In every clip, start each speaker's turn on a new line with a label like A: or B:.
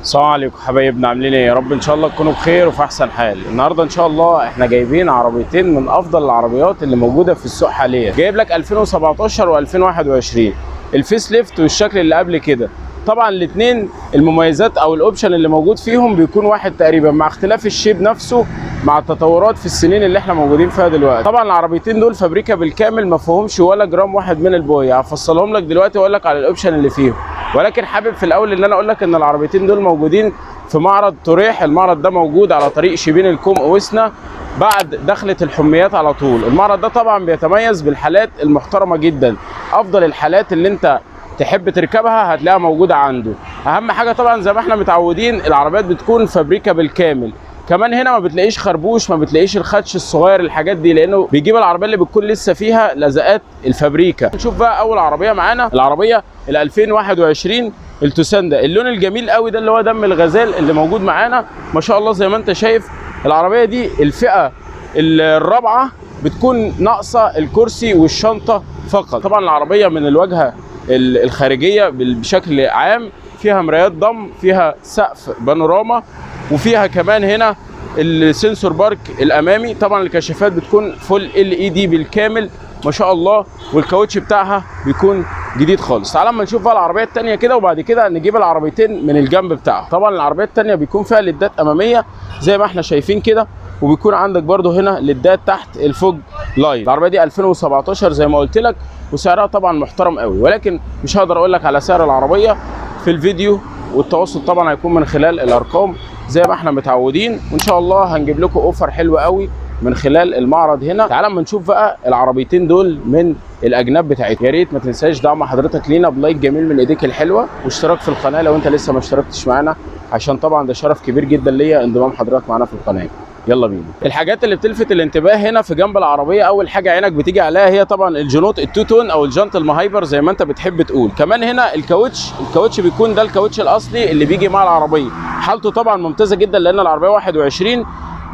A: السلام عليكم حبايبنا، عاملين ايه؟ يا رب ان شاء الله تكونوا بخير وفي احسن حال. النهارده ان شاء الله احنا جايبين عربيتين من افضل العربيات اللي موجودة في السوق حاليا. جايب لك 2017 و2021 ال facelift والشكل اللي قبل كده. طبعا الاثنين المميزات او ال option اللي موجود فيهم بيكون واحد تقريبا، مع اختلاف ال shape نفسه مع التطورات في السنين اللي احنا موجودين فيها دلوقتي. طبعا العربيتين دول فابريكا بالكامل، ما فيهمش ولا جرام واحد من البويه. هفصلهم لك دلوقتي واقول لك على ال option اللي فيهم، ولكن حابب في الاول ان انا اقول لك ان العربيتين دول موجودين في معرض طريح. المعرض ده موجود على طريق شبين الكوم اوسنا بعد دخلة الحميات على طول. المعرض ده طبعا بيتميز بالحالات المحترمة جدا، افضل الحالات اللي انت تحب تركبها هتلاقيها موجودة عنده. اهم حاجة طبعا زي ما احنا متعودين العربيات بتكون فابريكا بالكامل. كمان هنا ما بتلاقيش خربوش، ما بتلاقيش الخدش الصغير، الحاجات دي، لانه بيجيب العربية اللي بتكون لسه فيها لزقات الفابريكا. نشوف بقى اول عربية معانا، العربية ال 2021 التوسان ده، اللون الجميل قوي ده اللي هو دم الغزال اللي موجود معانا ما شاء الله. زي ما انت شايف العربية دي الفئة الرابعة، بتكون ناقصه الكرسي والشنطه فقط. طبعا العربية من الواجهة الخارجية بشكل عام فيها مرايات ضم، فيها سقف بانوراما، وفيها كمان هنا ال sensor park الامامي. طبعا الكشافات بتكون full LED بالكامل ما شاء الله، والكاوتش بتاعها بيكون جديد خالص. تعال اما نشوف بقى العربية الثانية كده، وبعد كده نجيب العربيتين من الجنب بتاعها. طبعا العربية الثانية بيكون فيها ليدات امامية زي ما احنا شايفين كده، وبيكون عندك برده هنا ليدات تحت ال fog light. العربية دي 2017 زي ما قلت لك، وسعرها طبعا محترم قوي، ولكن مش هقدر اقول لك على سعر العربية في الفيديو، والتواصل طبعا هيكون من خلال الارقام زي ما احنا متعودين، وان شاء الله هنجيب لكم offer حلو قوي من خلال المعرض هنا. تعال اما نشوف بقى العربيتين دول من الاجناب بتاعتهم. يا ريت ما تنساش دعم حضرتك لينا ب like جميل من ايديك الحلوة، واشتراك في القناة لو انت لسه ما اشتركتش معانا، عشان طبعا ده شرف كبير جدا ليا انضمام حضرتك معانا في القناة. يلا بينا. الحاجات اللي بتلفت الانتباه هنا في جنب العربية، اول حاجة عينك بتيجي عليها هي طبعا الجنوط ال two tone او الجنط المهايبر زي ما انت بتحب تقول. كمان هنا الكاوتش، الكاوتش بيكون ده الكاوتش الاصلي اللي بيجي مع العربية، حالته طبعا ممتازة جدا لان العربية 21.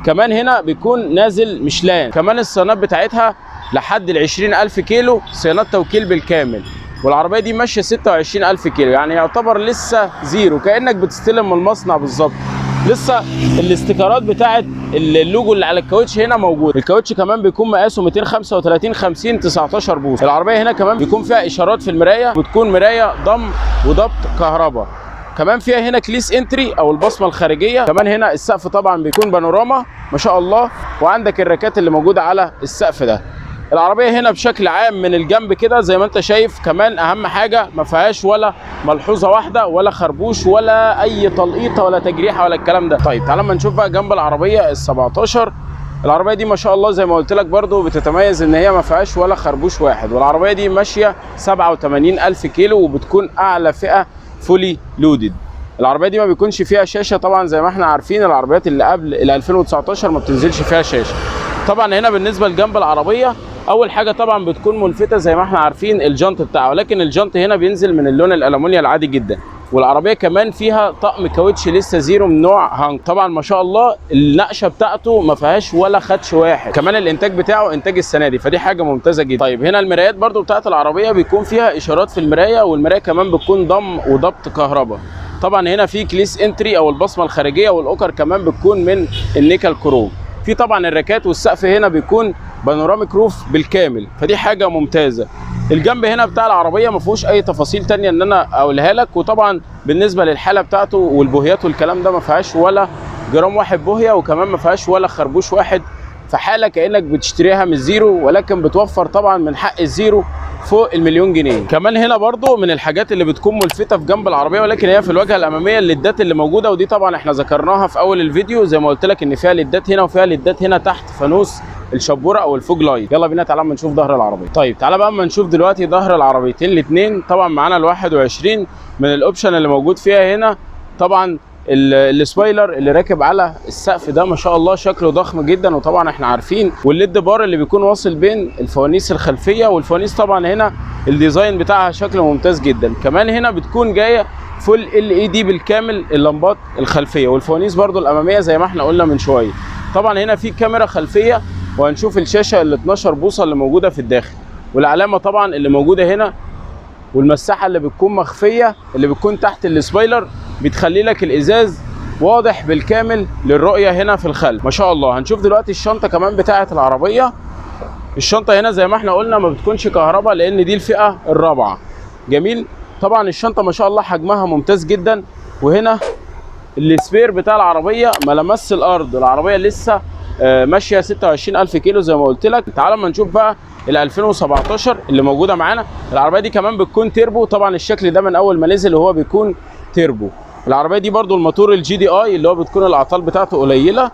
A: كمان هنا بيكون نازل ميشلان. كمان الصيانات بتاعتها لحد ال 20000 كيلو صيانات توكيل بالكامل، والعربية دي ماشية 26000 كيلو، يعني يعتبر لسه zero، كانك بتستلم من المصنع بالظبط. لسه الاستيكرات بتاعت اللوجو اللي على الكاوتش هنا موجود. الكاوتش كمان بيكون مقاسه 235 50 19 بوصه. العربية هنا كمان بيكون فيها اشارات في المراية، بتكون مراية ضم وضبط كهرباء. كمان فيها هنا keyless entry او البصمة الخارجية. كمان هنا السقف طبعا بيكون بانوراما ما شاء الله، وعندك الركات اللي موجودة على السقف ده. العربية هنا بشكل عام من الجنب كده زي ما انت شايف، كمان اهم حاجة ما فيهاش ولا ملحوظة واحدة ولا خربوش ولا اي تلقيطه ولا تجريحه ولا الكلام ده. طيب تعالى اما نشوف بقى جنب العربية ال 17. العربية دي ما شاء الله زي ما قلت لك برضو بتتميز ان هي ما فيهاش ولا خربوش واحد، والعربية دي ماشية 87000 كيلو، وبتكون اعلى فئة fully loaded. العربية دي ما بيكونش فيها شاشة طبعا زي ما احنا عارفين العربيات اللي قبل ال 2019 ما بتنزلش فيها شاشة. طبعا هنا بالنسبة لجنب العربية، اول حاجة طبعا بتكون ملفته زي ما احنا عارفين الجنط بتاعه، ولكن الجنط هنا بينزل من اللون الالومنيا العادي جدا. والعربية كمان فيها طقم كاوتش لسه zero من نوع هانك. طبعا ما شاء الله النقشه بتاعته ما فيهاش ولا خدش واحد. كمان الانتاج بتاعه انتاج السنة دي، فدي حاجة ممتازة جدا. طيب هنا المرايات برده بتاعت العربية بيكون فيها اشارات في المراية، والمرايه كمان بتكون ضم وضبط كهرباء. طبعا هنا في keyless entry او البصمة الخارجية، والاوكر كمان بتكون من النيكل كروم. في طبعا الركات، والسقف هنا بيكون panoramic roof بالكامل، فدي حاجة ممتازة. الجنب هنا بتاع العربية ما فيهوش اي تفاصيل تانية ان انا اقولها لك. وطبعا بالنسبة للحالة بتاعته والبوهيات والكلام ده ما فيهاش ولا جرام واحد بوهيه، وكمان ما فيهاش ولا خربوش واحد. في حاله كانك بتشتريها من ال zero، ولكن بتوفر طبعا من حق ال zero فوق المليون جنيه. كمان هنا برضو من الحاجات اللي بتكون ملفتة في جنب العربية، ولكن هي في الواجهة الأمامية، الليدات اللي موجودة، ودي طبعا احنا ذكرناها في أول الفيديو زي ما قلت لك إن فيها ليدات هنا وفيها ليدات هنا تحت فانوس الشبورة أو ال fog light. يلا بينا تعالى اما نشوف ظهر العربية. طيب تعالى بقى اما نشوف دلوقتي ظهر العربيتين الاثنين. طبعا معانا ال 21، من ال option اللي موجود فيها هنا طبعا ال spoiler اللي راكب على السقف ده ما شاء الله شكله ضخم جدا، وطبعا احنا عارفين، وال LED bar اللي بيكون واصل بين الفوانيس الخلفية، والفوانيس طبعا هنا ال design بتاعها شكله ممتاز جدا. كمان هنا بتكون جاية full LED بالكامل اللمبات الخلفية، والفوانيس برضو الامامية زي ما احنا قلنا من شوية. طبعا هنا في كاميرا خلفية، وهنشوف الشاشة ال 12 بوصه اللي موجودة في الداخل، والعلامة طبعا اللي موجودة هنا. والمساحة اللي بتكون مخفية اللي بتكون تحت ال spoiler بتخلي لك الازاز واضح بالكامل للرؤية هنا في الخلف ما شاء الله. هنشوف دلوقتي الشنطة كمان بتاعه العربية. الشنطة هنا زي ما احنا قلنا ما بتكونش كهرباء لان دي الفئة الرابعة. جميل. طبعا الشنطة ما شاء الله حجمها ممتاز جدا، وهنا ال spare بتاع العربية ما لمس الارض، العربية لسه ماشية 26000 كيلو زي ما قلت لك. تعال اما نشوف بقى ال 2017 اللي موجودة معانا. العربية دي كمان بتكون تيربو، طبعا الشكل ده من اول ما نزل وهو بيكون تيربو. العربية دي برده الموتور ال GDI اللي هو بتكون الاعطال بتاعته قليله.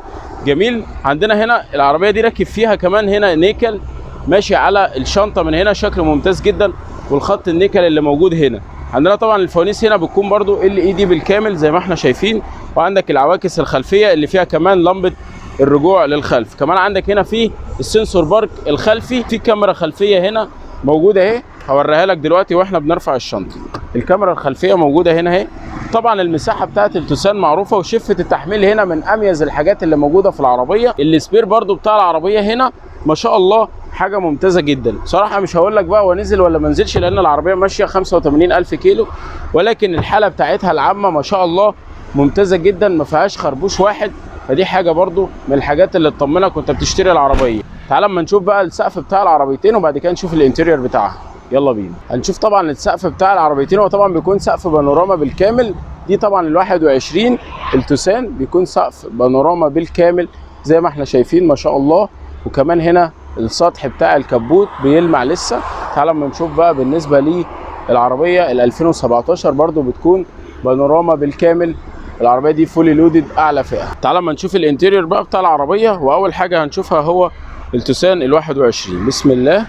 A: جميل. عندنا هنا العربية دي راكب فيها كمان هنا نيكل ماشي على الشنطة من هنا، شكله ممتاز جدا، والخط النيكل اللي موجود هنا. عندنا طبعا الفوانيس هنا بتكون برده LED بالكامل زي ما احنا شايفين، وعندك العواكس الخلفية اللي فيها كمان لمبة الرجوع للخلف. كمان عندك هنا في ال sensor park الخلفي، في كاميرا خلفية هنا موجودة اهي، هوريها لك دلوقتي واحنا بنرفع الشنطة. الكاميرا الخلفية موجودة هنا اهي. طبعا المساحة بتاعه التوسان معروفة، وشفه التحميل هنا من اميز الحاجات اللي موجودة في العربية. ال spare برده بتاع العربية هنا ما شاء الله حاجة ممتازة جدا صراحة. مش هقول لك بقى هو نزل ولا ما نزلش لان العربية ماشية 85000 كيلو، ولكن الحالة بتاعتها العامة ما شاء الله ممتازة جدا، ما فيهاش خربوش واحد، فدي حاجة برده من الحاجات اللي تطمنك وانت بتشتري العربية. تعال اما نشوف بقى السقف بتاع العربيتين وبعد كده نشوف ال interior بتاعها. يلا بينا. هنشوف طبعا السقف بتاع العربيتين، هو طبعا بيكون سقف بانوراما بالكامل. دي طبعا ال 21 التوسان بيكون سقف بانوراما بالكامل زي ما احنا شايفين ما شاء الله، وكمان هنا السطح بتاع الكبوت بيلمع لسه. تعال اما نشوف بقى بالنسبة للعربية ال 2017 برده بتكون بانوراما بالكامل. العربية دي fully loaded اعلى فئة. تعال اما نشوف ال interior بقى بتاع العربية، واول حاجة هنشوفها هو التوسان ال 21. بسم الله.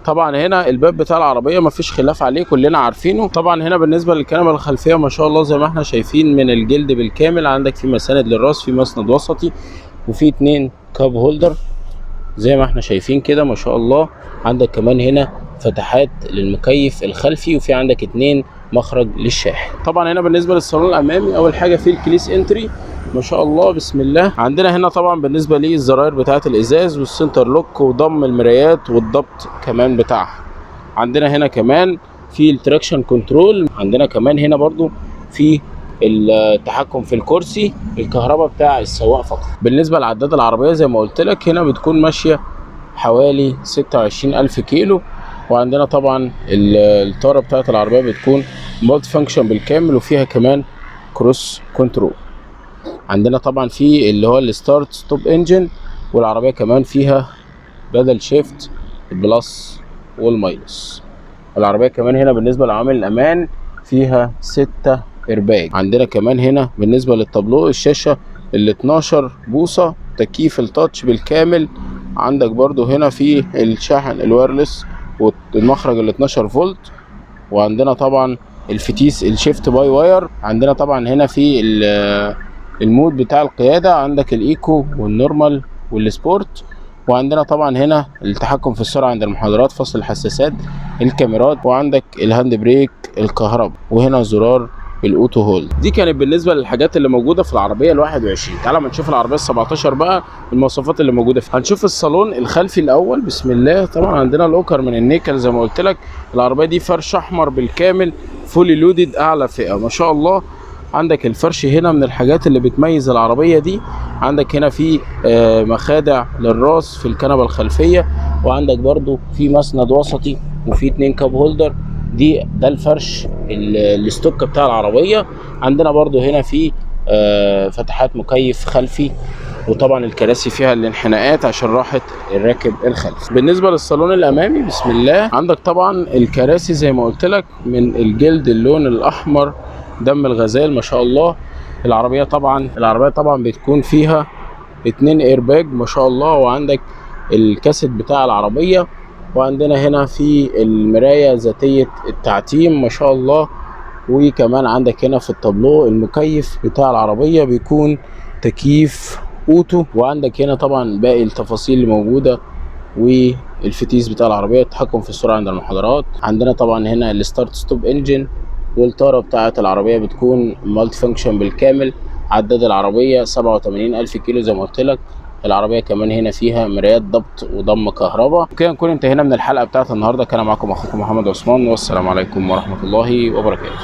A: طبعا هنا الباب بتاع العربية مفيش خلاف عليه، كلنا عارفينه. طبعا هنا بالنسبة للكنبه الخلفية ما شاء الله زي ما احنا شايفين من الجلد بالكامل، عندك في مساند للراس، في مسند وسطي، وفي 2 cup holder زي ما احنا شايفين كده ما شاء الله. عندك كمان هنا فتحات للمكيف الخلفي، وفي عندك 2 مخرج للشاحن. طبعا هنا بالنسبة للصالون الامامي اول حاجة في ال keyless entry ما شاء الله بسم الله. عندنا هنا طبعا بالنسبة للزراير بتاعه الازاز وال center lock وضم المرايات والضبط كمان بتاعها. عندنا هنا كمان في ال traction control، عندنا كمان هنا برضو في التحكم في الكرسي الكهرباء بتاع السواق فقط. بالنسبة لعداد العربية زي ما قلت لك هنا بتكون ماشية حوالي 26000 كيلو. وعندنا طبعا الطاره بتاعه العربية بتكون multi function بالكامل، وفيها كمان cruise control. عندنا طبعا في اللي هو ال start stop engine، والعربية كمان فيها paddle shift ال plus وال minus. العربية كمان هنا بالنسبة لعوامل الامان فيها 6 ارباج. عندنا كمان هنا بالنسبة للتابلو الشاشة ال 12 بوصه، تكييف ال touch بالكامل. عندك برضو هنا في الشاحن ال wireless والمخرج ال 12 فولت. وعندنا طبعا الفتيس ال shift by wire. عندنا طبعا هنا في ال mode بتاع القيادة، عندك ال eco وال normal وال sport. وعندنا طبعا هنا التحكم في السرعة عند المحاضرات، فصل الحساسات، الكاميرات، وعندك ال hand brake الكهرباء، وهنا زرار ال auto hold. دي كانت بالنسبة للحاجات اللي موجودة في العربية ال 21. تعالى ما نشوف العربية ال 17 بقى المواصفات اللي موجودة فيها. هنشوف الصالون الخلفي الاول بسم الله. طبعا عندنا الاوكر من النيكل زي ما قلت لك. العربية دي فرش احمر بالكامل، fully loaded اعلى فئة ما شاء الله. عندك الفرش هنا من الحاجات اللي بتميز العربية دي. عندك هنا في مخادع للراس في الكنبة الخلفية، وعندك برضو في مسند وسطي، وفي 2 cup holder. ده الفرش ال stock بتاع العربية. عندنا برضو هنا في فتحات مكيف خلفي، وطبعا الكراسي فيها الانحناءات عشان راحة الراكب الخلفي. بالنسبة للصالون الامامي بسم الله، عندك طبعا الكراسي زي ما قلت لك من الجلد اللون الاحمر دم الغزال ما شاء الله. العربية طبعا بتكون فيها 2 ايرباج ما شاء الله، وعندك الكاسيت بتاع العربية، وعندنا هنا في المراية ذاتية التعتيم ما شاء الله. وكمان عندك هنا في التابلو المكيف بتاع العربية بيكون تكييف auto. وعندك هنا طبعا باقي التفاصيل اللي موجودة، والفتيس بتاع العربية، التحكم في السرعة عند المحاضرات. عندنا طبعا هنا ال start stop engine، والطارة بتاعة العربية بتكون multi function بالكامل. عداد العربية 87000 كيلو زي ما قلت لك. العربية كمان هنا فيها مرايات ضبط وضم كهرباء. وكده نكون انتهينا من الحلقة بتاعت النهارده. كان معاكم اخوكم محمد عثمان، والسلام عليكم ورحمة الله وبركاته.